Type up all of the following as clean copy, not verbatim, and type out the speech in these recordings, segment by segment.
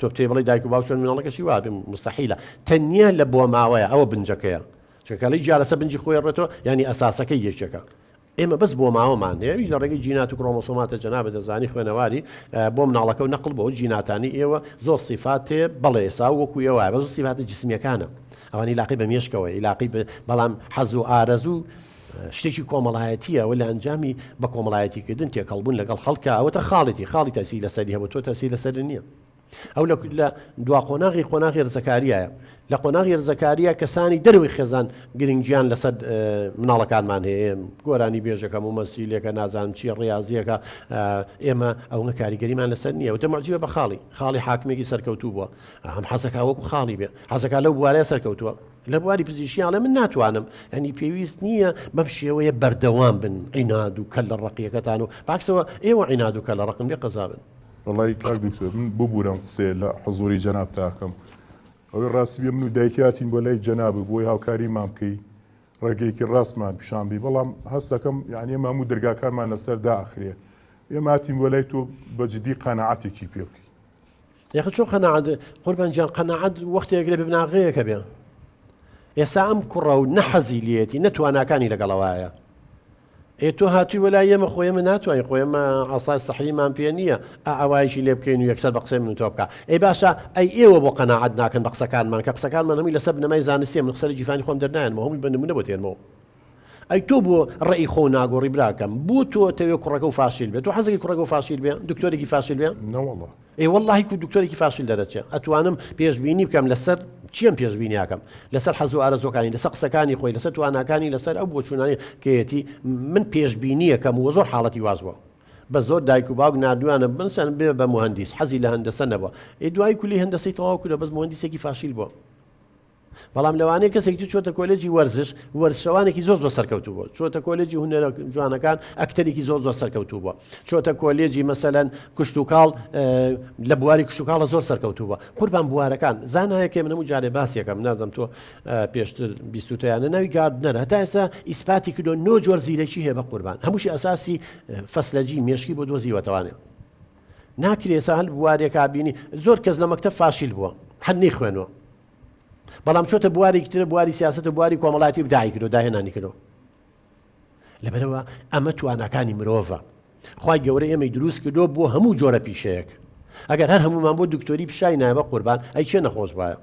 تۆ بتەوێ بڵێی دایک و باوک چۆن مناڵەکەشی وا بێ مستحیلە تەنیا لە بۆماوەیە ئەوە بنجەکەیە چونکە کەڵی گیا لەسەر بنجی خۆی ڕێتەوە یانی ئەساسەکەی یەکێکە ئێمە بەس بۆماوەمان هەیە ئەویش لە ڕێگەی جینات و کرۆمۆسۆماتە جەنابت دەزانی خوێنەواری بۆ مناڵەکە و نەقڵ بۆ جیناتانی ئێوە زۆر سیفاتێ بەڵێ ئێسا وەکو ئێوە وایە بەس سیفاتە جسمیەکانە ئەوان ئیلاقی بە مێشکەوە ئیلاقی بەڵام حەز و ئارەزوو شتێکی کۆمەڵایەتیە و لە ئەنجامی بە کۆمەڵایەتیکردن تێکەڵبوون لەگەڵ خەڵکە ئەوەتە خاڵێتی خاڵی تەسی لەسەری هەبوو تۆ تەسی لەسەر نییە ئەو لە لە دوا قۆناغی قۆناغی ڕزەکاریایە لە قۆناغی ڕزەکاریە کەسانی دەرەوەی خێزان گرنگیان لەسەر مناڵەکانمان هەیە گۆرانی بێژەکە مومەسیلێکە نازانم چیە ڕاضیەکە ئێمە ئەوە کاریگەریمان لەسەر نییە وتە معجیبە بە خاڵی خاڵی حاکمێکی سەرکەوتوو بووە ئەم حەزەکە وەکو خاڵی بێ حەزەکە لەو بوارەیە سەرکەوتووە لە بواری پزیشکی ئەڵێ من ناتوانم ینی پێویست نییە بەم شێوەیە بەردەوام بن عیناد و کەللە ڕەقیەکەتان و باکسەوە ئێوە عیناد و کەللە ڕەقن بێ قەزا بن. وەڵایی کاک دکتۆر من ببورە ئەم قسەیە لە حزوری جەنابتا ئەکەم ئەوەی ڕاستی بێ من و دایکی هاتین بۆ لای جەنابت بۆی هاوکاریمان بکەی ڕێگەیەکی ڕاستمان پیشان بی بەڵام هەست دەکەم یعنی ئێمە هەموو دەرگاکانمان لەسەر داخرێ ئێمە هاتین بۆ لای تۆ بە جدی قەناعەتێکی پێ بکەی. یاخە چۆن قەناعەت قوربان گیان قەناعەت وەختێک لە بناغەیەکە بێ ئێستا ئەم کوڕە و نە حەزی لێتی نە تواناکانی لەگەڵەوایە ئێ تۆ هاتووی وەلای ئێمە خۆ ئێمە ناتوانین خۆ ئێمە عەسای سەحریمان پێ نییە ئا ئەوایەکی لێ بکەین و یەکسەر بە قسەی من و تۆ بکا ئەی باشە ئەی ئێوە بۆ قەناعەت ناکەن بە قسەکانمان کە قسەکانمان هەمووی لەسەر بنەمای زانستیە من قسە لە گیرفانی خۆم دەرنایەنمەوە هەمووی بە نمونە بۆ تێنمەوە ئەی تۆ بۆ ڕێی خۆو ناگۆڕی براکەم بۆ تۆ ئەتەوێ کوڕەکەو فاشیل بێ تۆ حەزەکەی کوڕەکەو فاشیل بێ دکتۆرێکی فاشیل بێ نەوەڵا. ئێ وەڵاهی کو دکتۆرێکی فاشیل دەرەچێ ئەتوانم پێشبینی بکەم لەسەر چیم پێشبینیاکەم لەسەر حەز و ئارەزوەکانی لەسەر قسەکانی خۆی لەسەر تواناکانی لەسەر ئەو بۆچوونانی کەیەتی من پێشبینیەکەم وە زۆر حاڵەتی واز بووە بە زۆر دایک و باوک ناردویانە بنسەن بێ بە موهەندیس حەزی لە هەندەسە نەبووە ئێ دوایی کولی هەندەسەی تەواو کردوە بەس موهەندیسێکی فاشیل بووە بەڵام لەوانەیە کەسێکی تر چۆتە کۆلێجی وەرزش وەرزشەوانێکی زۆر زۆر سەرکەوتوو بووە چۆتە کۆلێجی هونەرە جوانەکان ئەکتەرێکی زۆر زۆر سەرکەوتوو بووە چۆتە کۆلێجی مەسەلەن کشتوکاڵ لە بواری کشتوکاڵە زۆر سەرکەوتوو بووە قوربان بوارەکان زانایەکێ من هەموو جارێ باسیەکەم نازم تۆ پێشتر بیستوتەیانە ناوی گاردنەر هەتا ئێستا ئیسپاتی کردو نۆ جۆر زیرەکی هەیە بە قوربان هەمووشی ئەساسی فەسلەجی مێشکی بۆ دۆزیوەتەوانێ ناکرێ ئێستا هەل بوارێکا بینی زۆر کەس لە مەکتەب فاشیل بووە هەر نەیخوێنوە بەڵام چۆتە بوارێکی تر بواری سیاست و بواری کۆمەڵایەتی بداعی کردو داهێنانی کردو لەبەرەوە ئەمە تواناکانی مرۆڤە خوای گەورە ئێمەی دروست کردو بۆ هەموو جۆرە پیشەیەک ئەگەر هەر هەمومان بۆ دکتۆری پیشای نایە قوربان ئەی کێ نەخۆش وایە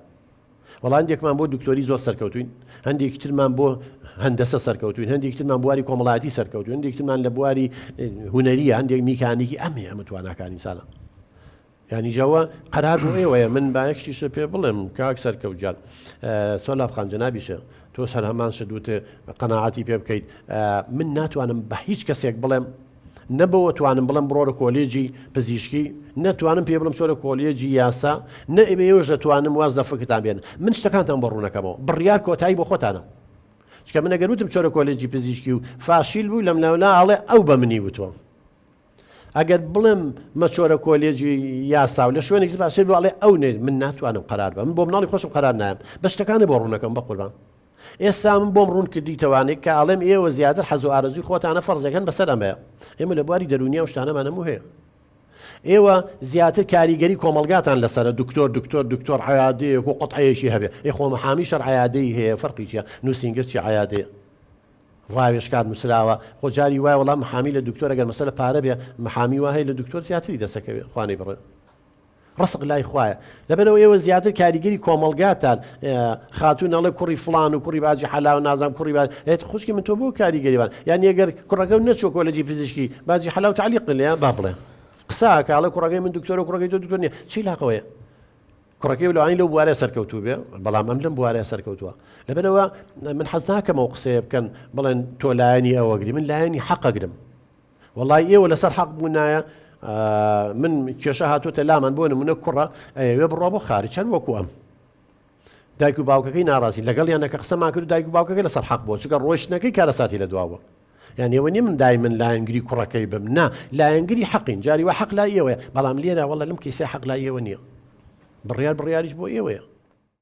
وەڵا هەندێکمان بۆ دکتۆری زۆر سەرکەوتوین هەندێکی ترمان بۆ هەندەسە سەرکەوتوین هەندێکی ترمان بواری کۆمەڵایەتی سەرکەوتوین هەندێکی ترمان لە بواری هونەریە هەندێک میکانیکی ئەمێ ئەمە تواناکانی ئینسانە یانی جەوە قەرار بۆ ئێوەیە من با یەک شتیشت پێ بڵێم کاک سەرکەوت گیان سۆلاف خان جەنابیشە تۆ سەر هەمان شت وت قەناعەتی پێ بکەیت من ناتوانم بە هیچ کەسێک بڵێم نە بەوە توانم بڵێم بڕۆرە کۆلێجی پزیشکی نە توانم پێ بڵێم چۆرە کۆلێجی یاسا نە ئێوەش دەتوانم واز لە فکرتان بێنن من شتەکانتان بۆ ڕوونەکەمەوە بڕیار کۆتایی بۆ خۆتانە چکە من ئەگەر وتم چۆرە کۆلێجی پزیشکی و فاشیل بوو لەم لاولا ئەڵێ ئەو بە منی وتوە ئەگەر بڵێم مەچۆرە کۆلێجی یاسا و لە شوێنێکی فاشیل بوو ئەڵێ ئەو نێت من ناتوانم قەرار بە من بۆ مناڵی خۆشم قەرار نایم بە شتەکانی بۆ ڕوونەکەم بە قوربان ئێستا من بۆم ڕوون کردیتەوانێک کە ئەڵێم ئێوە زیاتر حەز و ئارەزووی خۆتانە فەرزەکەن بەسەر ئەمەیە ئێمە لە بواری دەروونی ئەو شتانەمان هەموو هەیە ئێوە زیاتر کاریگەری کۆمەڵگاتان لەسەرە دکتۆر دکتۆر دکتۆر عیادەیەک و قەتعەیەکی هەبێ ئێ خۆ محامی شەر عیادەی هەیە فەرقی چیە نووسینگە چی عیادەیە ڕاوێژکار نووسراوە خۆ جاری وایە وەڵام محامی لە دکتۆر ئەگەر مەسەلە پارە بێ محامی وا هەیە لە دکتۆر زیاتری دەسەکەوێ خوانەی بڕێ ڕسق لای خوایە لەبەرئەوە ئێوە زیاتر کاریگەری کۆمەڵگاتان خاتوون ئەڵێ کوڕی فڵان و کوڕی باجی حەلاو نازانم کوڕی باج ئێت خوشکی من تۆ بۆ کاریگەری بان یان ئەگەر کوڕەکە نەچووە کۆلێجی پزیشکی باجی حەلاو تەعلیق لێ با بڵێ قسە ئەکا ئەڵێ کوڕەکەی من دکتۆرە کوڕەکەی تۆ دکتۆر نییە چی لاقەوەیە کوڕەکەی لەوانی لەو بوارە سەرکەوتوو بێ بەڵام ئەم لەم بوارە سەرکەوتووە لەبەرەوە من حەز ناکەم ئەو قسەیە بکەن بڵێن تۆ لایەنی ئەوەگری من لایەنی حەقەگرم وەڵای ئێوە لەسەر حەق بوونایە من کێشە هاتووەتە لامان بۆ نمونە کوڕە ئەیەوێ بڕوا بۆ خارج هەر وەکو ئەم دایک و باوکەکەی ناڕازی لەگەڵیان کە قسەمان کرد دایک و باوکەکە لەسەر حەق بووە چونکە ڕۆیشتنەکەی کارەساتی لە دواوە یان ئێوە نیە من دای من لایەنگری کوڕەکەی بم نا لایەنگری حەقین جاری وا حەق لای ئێوەیە بەڵام لێرە وەڵا لەم کەیسە حەق لای ئێوە نییە بڕیار بڕیاریش بۆ ئێوەیە.